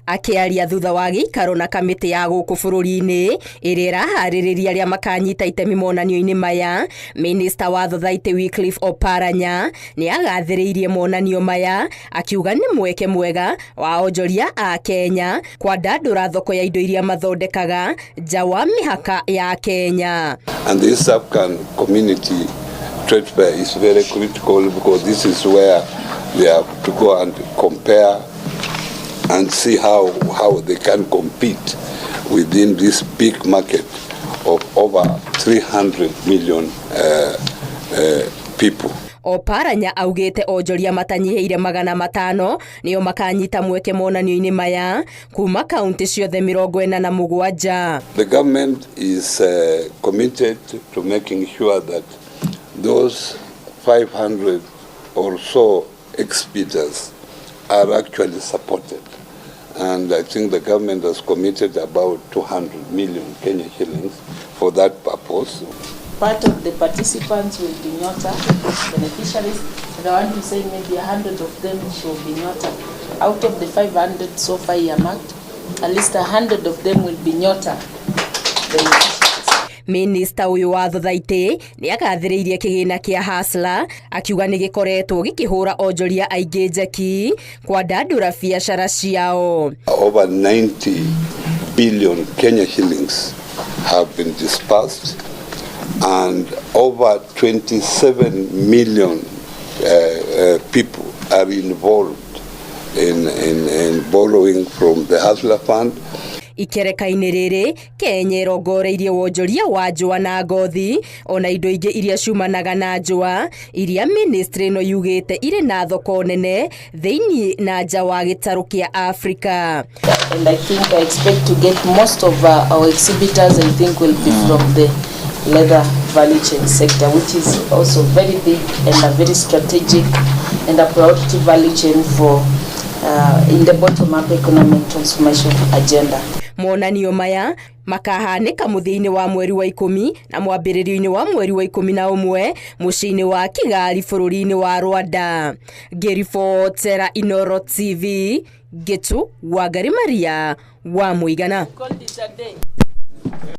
Akĩaria thutha wa gĩikaro na kamĩtĩ ya gũkũ bũrũri-inĩ ĩrĩa ĩraharĩrĩria arĩa makanyita itemi monanio-inĩ maya, minista wa thothaitĩ Wycliffe Oparanya nĩ agathĩrĩirie monanio maya akiuga nĩ mweke mwega wa onjoria a Kenya kwandandũra thoko ya indo iria mathondekaga nja wa mĩhaka ya Kenya. And the East African Community Trade Fair is very critical because this is where they have to go and compare and see how they can compete within this big market of over 300 million people. Oparanya augĩte onjoria matanyihĩire 500 nĩo makanyita mweke monanio-inĩ maya kuma kaunti ciothe 47. The government is committed to making sure that those 500 or so exhibitors are actually supported. And I think the government has committed about 200 million Kenya shillings for that purpose. Part of the participants will be Nyota beneficiaries, and I want to say maybe 100 of them should be Nyota. Out of the 500 so far earmarked, at least 100 of them will be Nyota beneficiaries. Minista ũyũ wa thothaitĩ nĩ agathĩrĩirie kĩgĩna kĩa Hustler akiuga nĩ gĩkoretwo gĩkĩhũra onjoria aingĩ njeki kwandandũra biacara ciao. Over 90 billion Kenya shillings have been disbursed and over 27 million people are involved in borrowing from the Hustler Fund. Ikereka-inĩ rĩrĩ Kenya ĩrongoreirie wonjoria wa njũa na ngothi ona indo ingĩ iria ciumanaga na njũa iria ministry ĩno yugĩte irĩ na thoko nene thĩinĩ na nja wa gĩtarũ kĩa Afrika. And I think I expect to get most of our exhibitors, I think, will be from the leather value chain sector, which is also very big and a very strategic and a priority value chain for in the bottom-up economic transformation agenda. Monanio maya makahanĩka mũthia-inĩ wa mweri wa 10 na mwambĩrĩrio-inĩ wa mweri wa 11 mũciĩ-inĩ wa Kigali bũrũri-inĩ wa Rwanda. Ngĩribotera Inoro TV, Ngĩtu Wangari Maria wa Mũigana. Called it a day.